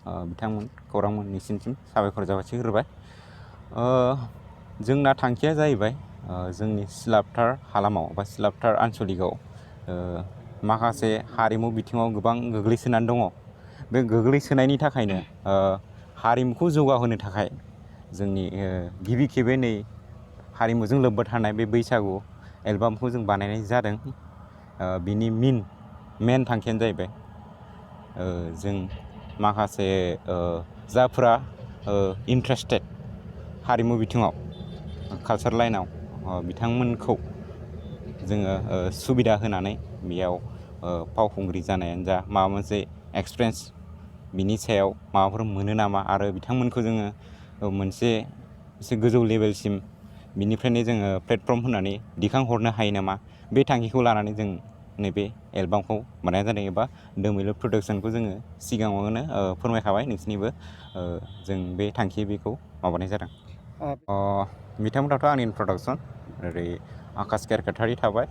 बिथांमोन खौरांमोननिसिम साबायखर जासिग्रोबाय। जोंना थांखिया जाहैबाय जोंनि सिलापथार हालामाव बा सिलापथार आनसलिकआव माखासे हारिमु बिथिङाव गोबां गोग्लैसोनानै दङ। बे गोग्लैसोनायनि थाखायनो हारिमुखौ जौगाहोनो थाखाय जोंनि गिबि खेबै नै हारिमुजों लोब्बा थानाय बे बैसागु एलबामखौ जों बानायनाय जादों। बिनि मेन थांखियानो जाहैबाय जों माखासे जायफोरा इन्ट्रेस्टेड हारिमु बिथिङाव कालचार लाइनाव बिथांमोनखौ जोङो सुबिदा होनानै बेयाव फावखुंग्रि जानायानो जा माबा मोनसे एक्सपिरियेन्स बिनि सायाव माबाफोर मोनो नामा आरो बिथांमोनखौ जोङो मोनसे एसे गोजौ लेभेलसिम बिनिफ्रायनो जोङो प्लेटफर्म होनानै दिखांहरनो हायो नामा, बे थांखिखौ लानानै जों नैबे एलबामखौ बानायनाय जादों एबा दोमैलु प्रडाक्सनखौ जोङो सिगाङावनो फोरमायखाबाय नोंसिनिबो जों बे थांखि बेखौ माबानाय जादों। बिथांमोनाथ' आंनि इन्ट्रडाक्सन ओरै आकाश केरकेटारि थाबाय,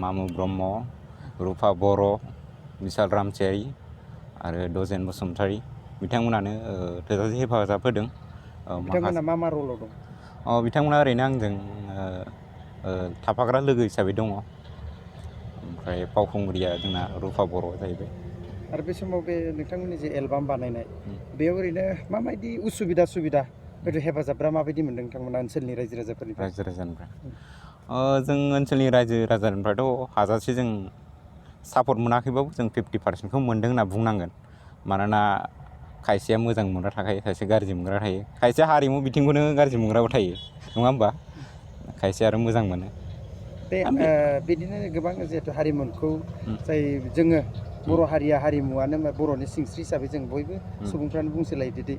मामु ब्रह्म, रुफा बर', बिशाल रामसियारि आरो दजेन बसुमतारी बिथांमोनानो थोजासे हेफाजाब होदों। बिथांमोना मा मा रलाव दं? बिथांमोना ओरैनो आंजों थाफाग्रा लोगो हिसाबै दङ। ओमफ्राय फावखुंग्रिया जोंना रुफा बर' जाहैबाय। आरो बे समाव बे नोंथांमोननि जे एलबाम बानायनाय बेयाव ओरैनो माबायदि उसुबिदा सुबिदा हयथ' हेफाजाबफ्रा माबायदि मोनदों नोंथांमोना ओनसोलनि रायजो राजाफोरनिफ्राय? जों ओनसोलनि रायजो राजानिफ्रायथ' हाजासे जों सापर्ट मोनाखैबाबो जों 50% मोनदों होनना बुंनांगोन। मानोना खायसेया मोजां मोनग्रा थाखायो, खायसे गाज्रि मोनग्रा थायो, खायसे हारिमु बिथिंखौनो गाज्रि मोनग्राबो थायो, नङा होमबा? खायसे आरो मोजां मोनो। बिदिनो गोबां जिहेथु हारिमुखौ जाय जोङो बर' हारिया हारिमुवानो बर'नि सिंस्रि हिसाबै जों बयबो सुबुंफ्रानो बुंसोलायदोदि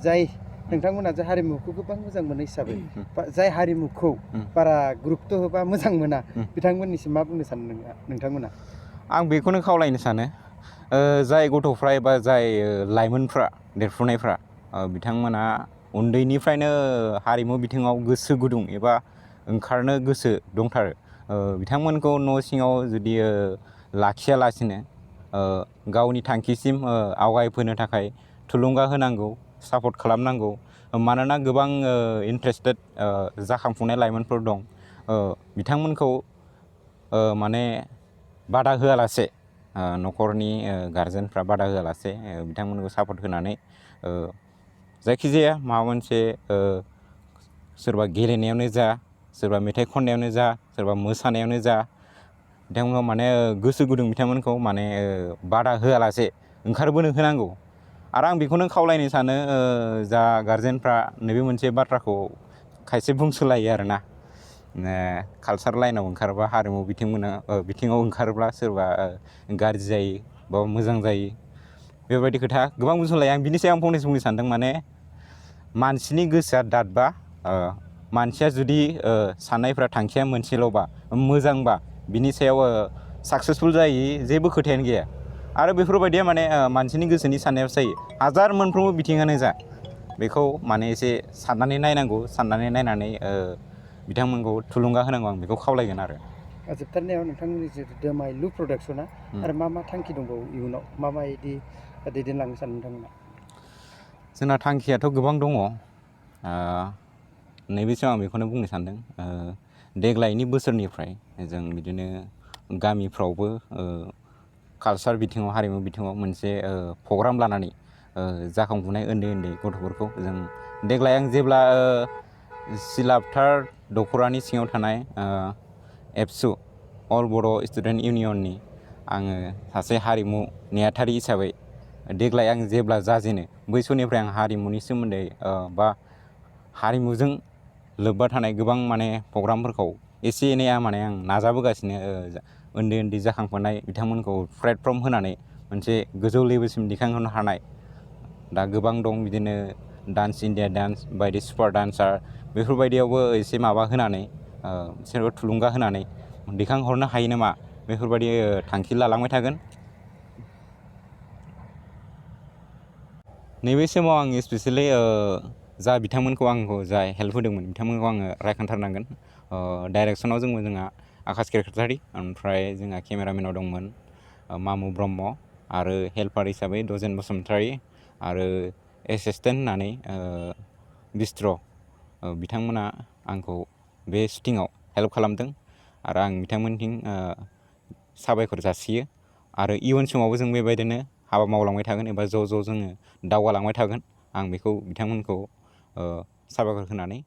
जाय नोंथांमोना जे हारिमुखौ गोबां मोजां मोनो हिसाबै जाय हारिमुखौ बारा गुरुत्त' होबा मोजां मोना बिथांमोननिसिम मा बुंनो सानो नोंथांमोना? आं बेखौनो खावलायनो सानो जाय गथ'फ्रा एबा जाय लाइमोनफ्रा देरफुनायफ्रा बिथांमोना उन्दैनिफ्रायनो हारिमु बिथिङाव गोसो गुदुं एबा ओंखारनो गोसो दंथारो, बिथांमोनखौ न' सिङाव जुदि लाखियालासिनो गावनि थांखिसिम आवगायफैनो थाखाय थुलुंगा होनांगौ, सापर्ट खालामनांगौ। मानोना गोबां इन्ट्रेस्टेड जाखांफुनाय लाइमोनफोर दं, बिथांमोनखौ माने बादा होआलासे, न'खरनि गारजेनफ्रा बादा होआलासे बिथांमोनखौ सापर्ट होनानै जायखिजाया माबा मोनसे सोरबा गेलेनायावनो जा, सोरबा मेथाइ खननायावनो जा, सोरबा मोसानायावनो जा, बिथांमोनाव माने गोसो गुदुं बिथांमोनखौ माने बादा होआलासे ओंखारबोनो होनांगौ। आरो आं बेखौनो खावलायनो सानो जा गारजेनफ्रा नैबे मोनसे बाथ्राखौ खायसे बुंसोलायो आरोना, कालचार लाइनाव ओंखारबा हारिमु बिथिङाव ओंखारोब्ला सोरबा गाज्रि जायो बा मोजां जायो, बेबायदि खोथा गोबां बुंसोलायो। आं बिनि सायाव आं फंनैसो बुंनो सानदों। माने मानसिनि गोसोआ दादबा, मानसिया जुदि साननायफ्रा थांखिया मोनसेल'बा मोजांबा बिनि सायाव साक्सेसफुल जायि जेबो खोथायानो गैया। आरो बेफोरबायदिया माने मानसिनि गोसोनि साननायावसो जायो, हाजार मोनफ्रोमबो बिथिङानो जा। बेखौ माने एसे साननानै नायनांगौ, साननानै नायनानै बिथांमोनखौ थुलुंगा होनांगौ, आं बेखौ खावलायगोन आरो। जोबथारनायाव नोंथांमोननि जिहेतु दोमायलु प्रडाक्सना आरो मा मा थांखि दंबावो इयुनाव माबायदि दैदेनलांनो सानो नोंथांमोना? जोंना थांखियाथ' गोबां दङ। नैबे समाव आं बेखौनो बुंनो सानदों, देग्लायनि बोसोरनिफ्राय जों बिदिनो गामिफ्रावबो कालचार बिथिङाव, हारिमु बिथिङाव मोनसे प्रग्राम लानानै जाखांफुनाय उन्दै उन्दै गथ'फोरखौ जों देग्लाय आं जेब्ला सिलापथार दख'रानि सिङाव थानाय एबसु अल बर' स्टुडेन्ट इउनियननि आङो सासे हारिमु नेहाथारि हिसाबै देग्लाय आं जेब्ला जाजेनो बै समनिफ्राय आं हारिमुनि सोमोन्दै बा हारिमुजों लोब्बा थानाय गोबां माने प्रग्रामफोरखौ एसे एनै माने आं नाजाबोगासिनो, उन्दै उन्दै जाखांफुनाय बिथांमोनखौ प्लेटफर्म होनानै मोनसे गोजौ लेभेलसिम दिखांहोनो हानाय। दा गोबां दं बिदिनो डान्स इन्डिया डान्स बायदि सुपार डान्सार, बेफोरबायदियावबो एसे माबा होनानै बिसोरखौ थुलुंगा होनानै दैखांहरनो हायो नामा, बेफोरबायदि थांखि लालांबाय थागोन। नैबे समाव आं स्पेसियेलि जा बिथांमोनखौ आंखौ जा हेल्प होदोंमोन बिथांमोनखौ आङो रायखांथारनांगोन। डाइरेक्सनाव जोंमोन जोंहा आकाश केरकेटारि, ओमफ्राय जोंहा केमेरामेनाव दंमोन मामु ब्रह्म, आरो हेल्पार हिसाबै दजेन बसुमतारी, आरो एसिसटेन्ट होननानै बिस्ट्र बिथांमोना आंखौ बे शुटिङाव हेल्प खालामदों आरो आं बिथांमोनथिं साबायखर जासियो आरो इयुन समावबो जों बेबायदिनो हाबा मावलांबाय थागोन एबा ज' ज' जोङो दावगालांबाय थागोन आं बेखौ बिथांमोनखौ साबायखर होनानै